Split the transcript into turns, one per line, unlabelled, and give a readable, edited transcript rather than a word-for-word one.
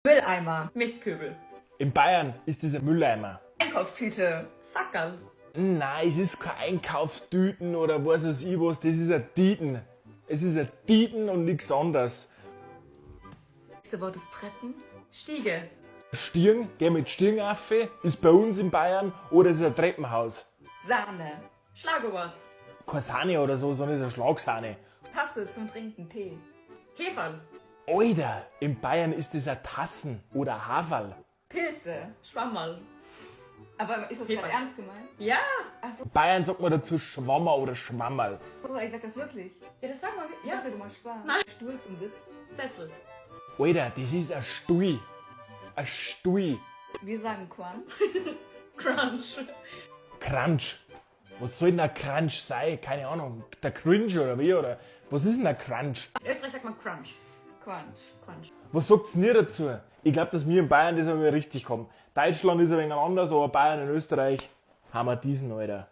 Mülleimer.
Mistkübel.
In Bayern ist das ein Mülleimer.
Einkaufstüte.
Sackerl.
Nein, es ist kein Einkaufstüten oder was weiß ich was, das ist ein Tieten. Es ist ein Tieten und nichts anderes.
Nächste Wort ist Treppen.
Stiege.
Stirn, geh mit Stirn auf, ist bei uns in Bayern oder es ist ein Treppenhaus.
Sahne.
Schlagobers.
Keine Sahne oder so, sondern es ist eine Schlagsahne.
Tasse zum Trinken. Tee.
Heferl.
Alter, in Bayern ist das ein Tassen oder ein Haferl.
Pilze.
Schwammerl.
Aber ist das
Hefe.
gerade ernst gemeint?
Ja.
Ach
In Bayern sagt man dazu Schwammer oder Schwammerl.
so, ich sag das wirklich.
Ja, das sag mal.
Ich
Ja.
dachte, du machst Spaß.
Nein.
Stuhl zum Sitzen.
Sessel.
Alter, das ist ein Stuhl. Ein Stuhl.
Wir sagen Crunch.
Crunch.
Crunch. Was soll denn ein Crunch sein? Keine Ahnung. Der Cringe oder wie? Oder was ist denn ein Crunch?
In Österreich sagt man Crunch.
Crunch.
Crunch.
Was sagt's denn ihr dazu? Ich glaube, dass wir in Bayern das einmal richtig haben. Deutschland ist ein wenig anders, aber Bayern und Österreich haben wir diesen, Alter.